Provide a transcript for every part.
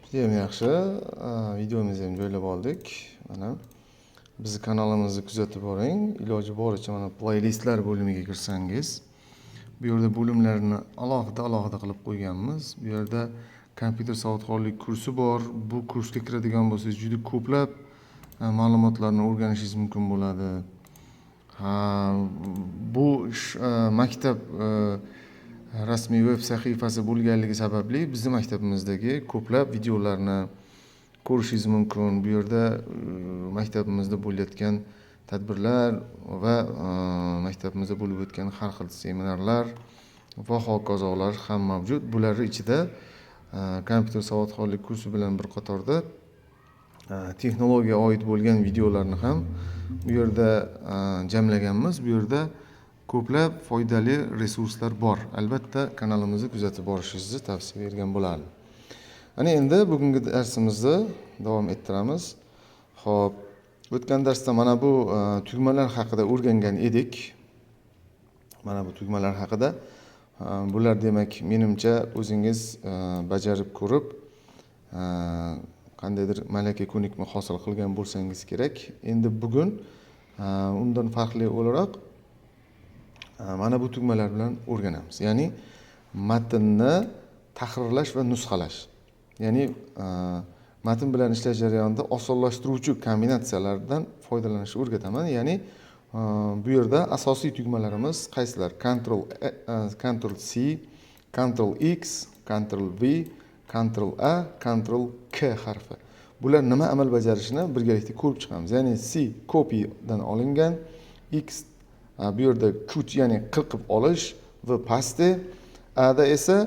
Judayam yaxshi. Videomizni ham joylab oldik. Mana, bizni kanalimizni kuzatib boring. Iloji boricha mana playlistlar bo'limiga kirsangiz, bu yerda bo'limlarni alohida alohida qilib qo'yganmiz. Bu yerda kompyuter savodxonlik kursi bor. Bu kursga kiradigan bo'lsangiz, juda ko'plab ma'lumotlarni o'rganishingiz mumkin bo'ladi. Ha, bu maktab rasmiy veb sahifasi bo'lganligi sababli bizni maktabimizdagi ko'plab videolarni ko'rishingiz mumkin. Bu yerda maktabimizda bo'layotgan tadbirlar va maktabimizda bo'lib o'tgan har xil seminarlar va hokazolar ham mavjud. Bularni ichida kompyuter savodxonlik kursi bilan bir qatorda texnologiya oid bo'lgan videolarni ham bu yerda jamlaganmiz. Bu yerda ko'plab foydali resurslar bor. Albatta, kanalimizni kuzatib borishingizni tavsiya bergan bo'lardim. Ana endi bugungi darsimizni davom ettiramiz. Xo'p, o'tgan darsda mana bu tugmalar haqida o'rgangan edik. Mana bu tugmalar haqida. Bular, demak, menimcha, o'zingiz bajarib ko'rib, qandaydir malaka, ko'nikma hosil qilgan bo'lsangiz kerak. Endi bugun undan farqli o'laroq mana bu tugmalar bilan o'rganamiz. Ya'ni matnni tahrirlash va nusxalash. Ya'ni matn bilan ishlash jarayonida osonlashtiruvchi kombinatsiyalardan foydalanishni o'rgataman. Ya'ni bu yerda asosiy tugmalarimiz qaysilar? Ctrl E, Ctrl C, Ctrl X, Ctrl V, Ctrl A, Ctrl K harfi. Bular nima amal bajarishini birgalikda ko'rib chiqamiz. Ya'ni C copydan olingan, X bu yerda cut, ya'ni qirqib olish, V paste, A da esa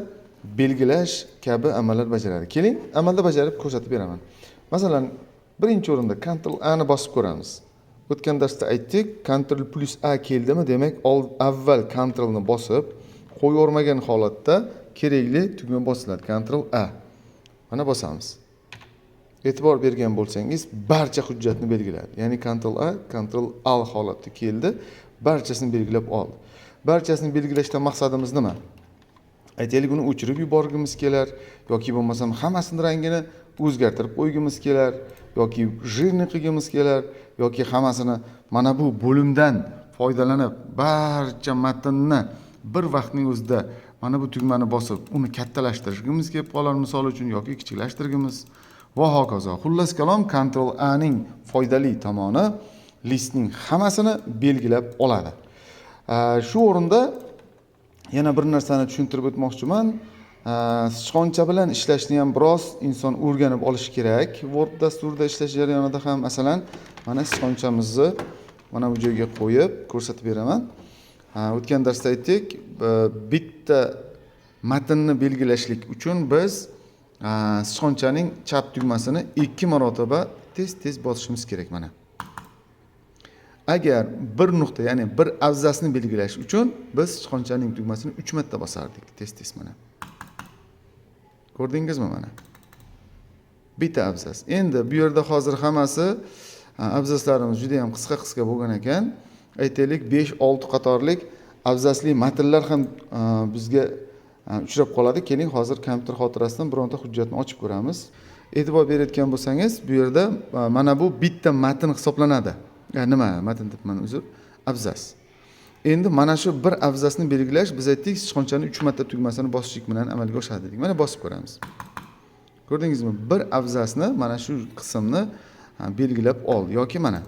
belgilash kabi amallar bajaradi. Keling, amalda bajarib ko'rsatib beraman. Masalan, birinchi o'rinda Ctrl A ni bosib ko'ramiz. O'tgan darsda aytdik, Ctrl plus A keldimi, demak, avval Ctrlni bosib, qo'yavermagan holatda kerakli tugma bosiladi. Ctrl A. Mana, bosamiz. E'tibor bergan bo'lsangiz, barcha hujjatni belgiladi. Ya'ni Ctrl A, Ctrl All holatda keldi, barchasini belgilab oldi. Barchasini belgilashdan maqsadimiz nima? Aytaylik, uni o'chirib yuborgimiz kelar yoki bo'lmasam hammasini rangini o'zgartirib qo'ygimiz kelar yoki жирный qilgimiz kelar yoki hammasini mana bu bo'limdan foydalanib, barcha matnni bir vaqtning o'zida mana bu tugmani bosib, uni kattalashtirgimiz kelib qolar, misol uchun, yoki kichiklashtirgimiz va hokazo. Xullas kalom, Ctrl A ning foydali tomoni listning hammasini belgilab oladi. Shu o'rinda yana bir narsani tushuntirib o'tmoqchiman. Sichqoncha bilan ishlashni ham biroz inson o'rganib olishi kerak. Word dasturida ishlash jarayonida ham, masalan, mana sichqonchamizni mana bu joyga qo'yib ko'rsatib beraman. O'tgan darsda aytdik, bitta matnni belgilashlik uchun biz sichqonchaning chap tugmasini ikki marotaba tez tez bosishimiz kerak, mana. Agar bir nuqta, ya'ni bir abzasni belgilash uchun biz sichqonchaning tugmasini uch marta bosardik tez tez, mana. Ko'rdingizmi, mana, bitta abzas. Endi bu yerda hozir hammasi abzaslarimiz juda yam qisqa qisqa bo'lgan ekan. Aytaylik, 5-6 qatorlik abzasli matnlar ham bizga uchrab qoladi. Keling, hozir kompyuter xotirasidan bironta hujjatni ochib ko'ramiz. E'tibor berayotgan bo'lsangiz, bu yerda mana bu bitta matn hisoblanadi. Nima matn debman, uzr, abzas. Endi mana shu bir abzasni belgilash, biz aytdik, sichqonchani uch marta tugmasini bosishlik bilan amalga oshadi dedik. Mana, bosib ko'ramiz. Ko'rdingizmi, bir abzasni, mana shu qismni belgilab oldi. Yoki mana,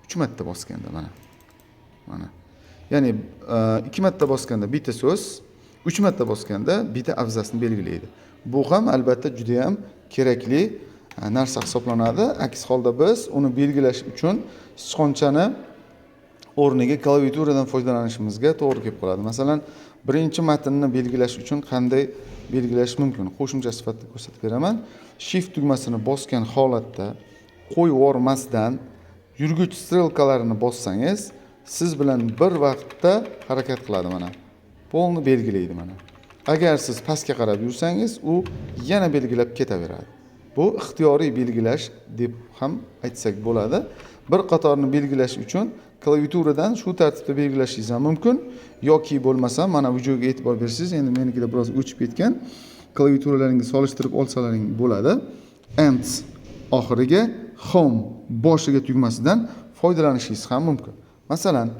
uch marta bosganda, mana, ya'ni ikki marta bosganda bitta so'z, uch marta bosganda bitta abzasni belgilaydi. Bu ham albatta judayam kerakli narsa hisoblanadi. Aks holda biz uni belgilash uchun sichqonchani o'rniga klaviaturadan foydalanishimizga to'g'ri kelib qoladi. Masalan, birinchi matnni belgilash uchun qanday belgilash mumkin? Qo'shimcha sifatida ko'rsatib beraman. Shift tugmasini bosgan holatda qo'yib yubormasdan yurgich strelkalarini bossangiz, siz bilan bir vaqtda harakat qiladi, mana, полный belgilaydi, mana. Agar siz pastga qarab yursangiz, u yana belgilab ketaveradi. Bu ixtiyoriy belgilash deb ham aytsak bo'ladi. Bir qatorni belgilash uchun klaviaturadan shu tartibda belgilashingiz ham mumkin yoki bo'lmasa mana bu joyga e'tibor bersangiz, endi menikida biroz o'chib ketgan. Klaviaturalaringga solishtirib olsalaring bo'ladi. End oxiriga, Home boshiga tugmasidan foydalanishingiz ham mumkin. Masalan,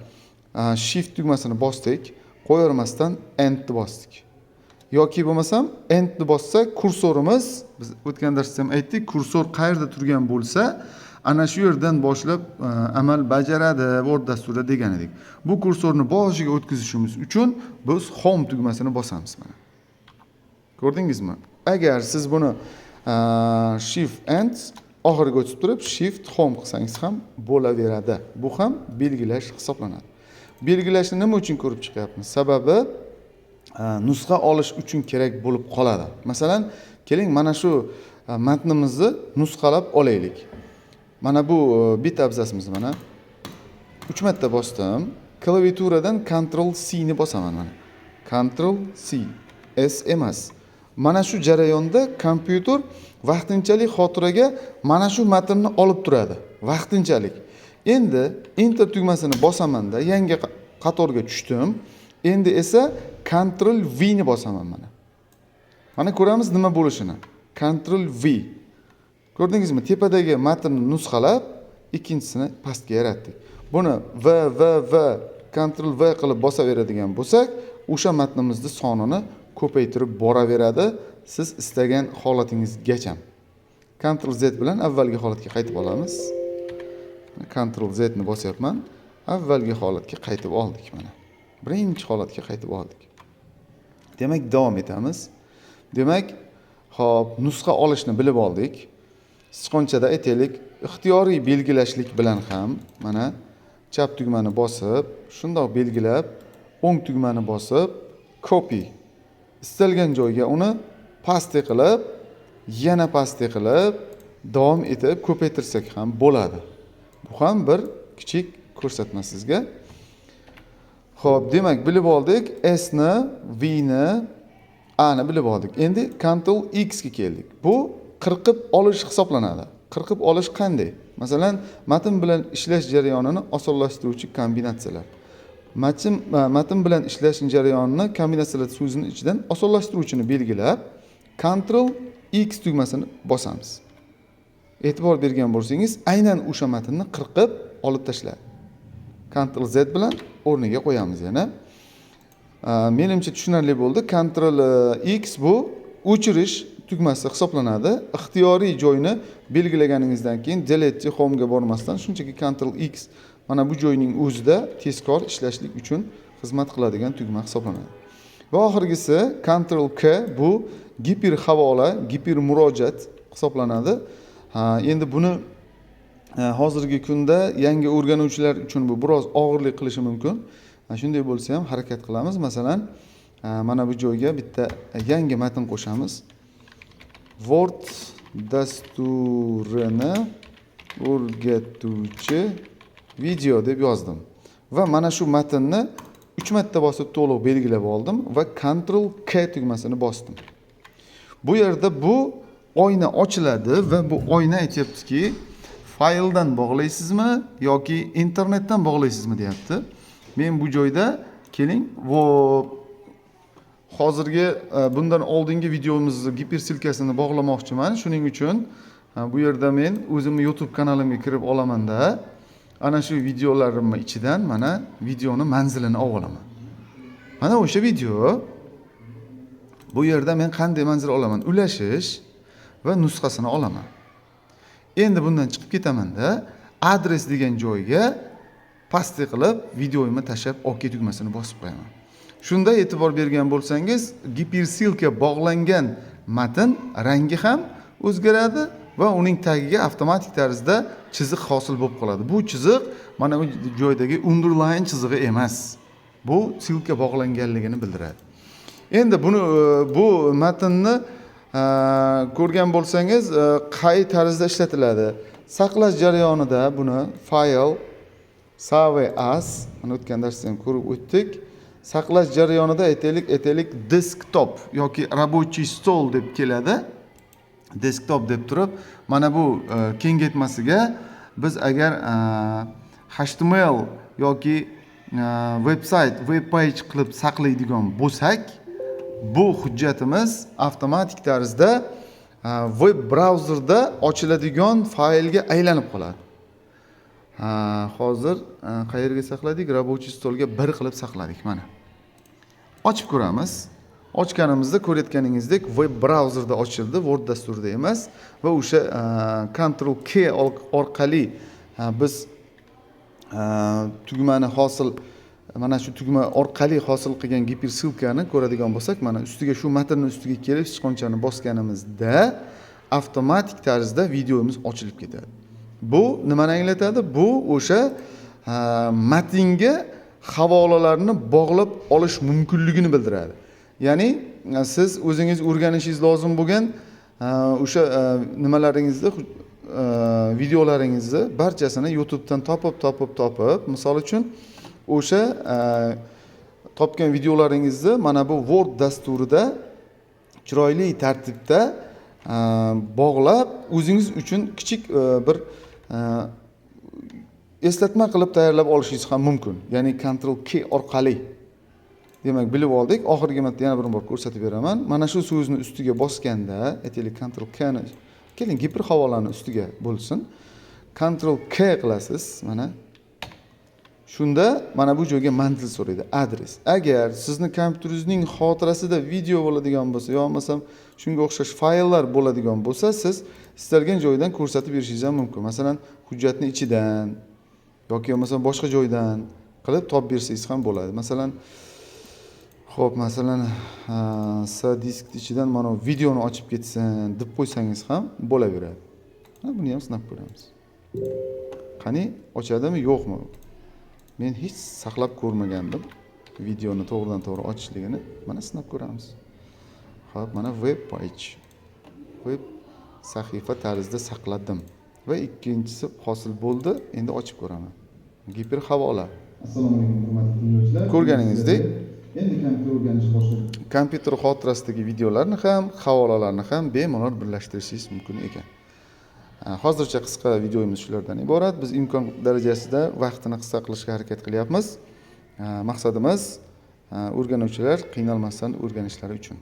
Shift tugmasini bosdik, qo'yavermasdan Endni bosdik. Yoki bo'lmasam Endni bossak, kursorimiz, biz o'tgan darsda ham aytdik, kursor qayerda turgan bo'lsa, ana shu yerdan boshlab amal bajaradi Word dasturida degan edik. Bu kursorni boshiga o'tkazishimiz uchun biz Home tugmasini bosamiz mana. Ko'rdingizmi? Agar siz buni Shift End oxiriga o'tib turib, Shift Home qilsangiz ham bo'laveradi. Bu ham belgilash hisoblanadi. Belgilashni nima uchun ko'rib chiqyapmiz? Sababi nusxa olish uchun kerak bo'lib qoladi. Masalan, keling, mana shu matnimizni nusxalab olaylik. Mana bu bitta abzasimiz mana. Uch marta bosdim. Klaviaturadan Ctrl C ni bosaman mana. Ctrl C, S emas. Mana shu jarayonda kompyuter vaqtinchalik xotiraga mana shu matnni olib turadi. Vaqtinchalik. Endi Enter tugmasini bosamanda yangi qatorga tushdim. Endi esa Ctrl V ni bosaman mana. Mana ko'ramiz nima bo'lishini. Ctrl V. Ko'rdingizmi? Tepadagi matnni nusxalab, ikkinchisini pastga yaratdik. Buni V V V Ctrl V qilib bosaveradigan bo'lsak, o'sha matnimizni sonini ko'paytirib boraveradi siz istagan holatingizgacha. Ctrl Z bilan avvalgi holatga qaytib olamiz. Ctrl Z ni bosyapman. Avvalgi holatga qaytib oldik mana. Birinchi holatga qaytib oldik. Demak, davom etamiz. Demak, hop, nusxa olishni bilib oldik. Sichqonchada, aytaylik, ixtiyoriy belgilashlik bilan ham mana chap tugmani bosib, shundoq belgilab, o'ng tugmani bosib, copy, istalgan joyga uni paste qilib, yana paste qilib, davom etib ko'paytirsak ham bo'ladi. Bu ham bir kichik ko'rsatma sizga. Xo'p, demak, bilib oldik S ni, V ni, A ni bilib oldik. Endi Ctrl X ga keldik. Bu qirqib olish hisoblanadi. Qirqib olish qanday? Masalan, matn bilan ishlash jarayonini osonlashtiruvchi kombinatsiyalar. Matn bilan ishlash jarayonini kombinatsiyalar so'zini ichidan osonlashtiruvchini belgilab, Ctrl X tugmasini bosamiz. E'tibor bergan bo'lsangiz, aynan o'sha matnni qirqib olib tashladi. Ctrl Z bilan o'rniga qo'yamiz yana. Menimcha, tushunarli bo'ldi. Ctrl X bu o'chirish tugmasi hisoblanadi. Ixtiyoriy joyni belgilaganingizdan keyin Delete, Home ga bormasdan shunchaki Ctrl X mana bu joyning o'zida tezkor ishlashlik uchun xizmat qiladigan tugma hisoblanadi. Va oxirgisi Ctrl K, bu giper havola, giper murojaat hisoblanadi. Ha, endi buni hozirgi kunda yangi o'rganuvchilar uchun bu biroz og'irlik qilishi mumkin. Ha, shunday bo'lsa ham harakat qilamiz. Masalan, mana bu joyga bitta yangi matn qo'shamiz. Word dasturini o'rgatuvchi video deb yozdim. Va mana shu matnni 3 marta bosib to'liq belgilab oldim va Ctrl K tugmasini bosdim. Bu yerda bu oyna ochiladi va bu oyna aytyaptiki, fayldan bog'laysizmi yoki internetdan bog'laysizmi deyapti. Men bu joyda, keling, hozirgi bundan oldingi videomizni гиперссылка sini bog'lamoqchiman. Shuning uchun bu yerda men o'zimni YouTube kanalimga kirib olamanda, ana shu videolarimni ichidan mana videoni manzilini olib olaman. Mana o'sha video. Bu yerda men qanday manzil olaman? Ulashish va nusxasini olaman. Endi bundan chiqib ketamanda, adres degan joyga paste qilib, videoyimni tashlab, OK tugmasini bosib qo'yaman. Shunda e'tibor bergan bo'lsangiz, гиперссылка bog'langan matn rangi ham o'zgaradi va uning tagiga avtomatik tarzda chiziq hosil bo'lib qoladi. Bu chiziq mana bu joydagi underline chizig'i emas. Bu ссылка bog'langanligini bildiradi. Endi buni bu matnni ko'rgan bo'lsangiz, qay tarzda ishlatiladi? Saqlash jarayonida buni File, Save As, mana o'tgan darsda ham ko'rib o'tdik. Saqlash jarayonida aytaylik, desktop yoki рабочий stol deb keladi. Desktop deb turib, mana bu kengaytmasiga biz agar HTML yoki website, web page qilib saqlaydigan bo'lsak, Bu hujjatimiz avtomatik tarzda web brauzerda ochiladigan faylga aylanib qoladi. Ha, hozir qayerga saqladik? Рабочий стол ga bir qilib saqladik. Mana, ochib ko'ramiz. Ochganimizda, ko'rayotganingizdek, web brauzerda ochildi, Word dasturida emas. Va o'sha Ctrl K orqali biz tugmani hosil, mana shu tugma orqali hosil qilgan гиперссылка ni ko'radigan bo'lsak, mana ustiga, shu matnni ustiga kelib sichqonchani bosganimizda avtomatik tarzda videomiz ochilib ketadi. Bu nimani anglatadi? Bu o'sha matnga havolalarni bog'lab olish mumkinligini bildiradi. Ya'ni siz o'zingiz o'rganishingiz lozim bo'lgan o'sha nimalaringizni, videolaringizni barchasini YouTubedan topib, topib, topib, misol uchun, o'sha topgan videolaringizni mana bu Word dasturida chiroyli tartibda bog'lab, o'zingiz uchun kichik bir eslatma qilib tayyorlab olishingiz ham mumkin, ya'ni Ctrl K orqali. Demak, bilib oldik. Oxirgi marta yana bir bor ko'rsatib beraman. Mana shu so'zni ustiga bosganda, aytaylik, Ctrl K ni, keling, giper havolani ustiga bo'lsin, Ctrl K qilasiz. Mana shunda mana bu joyga manzil so'raydi, adres. Agar sizni kompyuteringizning xotirasida video bo'ladigan bo'lsa yo bo'lmasam shunga o'xshash fayllar bo'ladigan bo'lsa, siz istalgan joydan ko'rsatib berishingiz ham mumkin. Masalan, hujjatni ichidan yoki bo'lmasam boshqa joydan qilib topib bersangiz ham bo'ladi. Masalan, ho'p, masalan, C disk ichidan mana bu videoni ochib ketsin deb qo'ysangiz ham bo'laveradi. Ha, buni ham sinab ko'ramiz. Qani, ochadimi, yo'qmi? Men hech saqlab ko'rmagandim videoni to'g'ridan to'g'ri ochishligini. Mana, sinab ko'ramiz. Ho'p, mana web page, web sahifa tarzida saqladim va ikkinchisi hosil bo'ldi. Endi ochib ko'raman, giper havola. Assalomu alaykum, hurmatli tinglovchilar. Ko'rganingizdek, Endi kompyuter o'rganishni boshladik. kompyuter xotirasidagi videolarni ham, havolalarni ham bemalol birlashtirishingiz mumkin ekan. Hozircha qisqa videomiz shulardan iborat. Biz imkon darajasida vaqtini qisqa qilishga harakat qilyapmiz. Maqsadimiz o'rganuvchilar qiynalmasdan o'rganishlari uchun.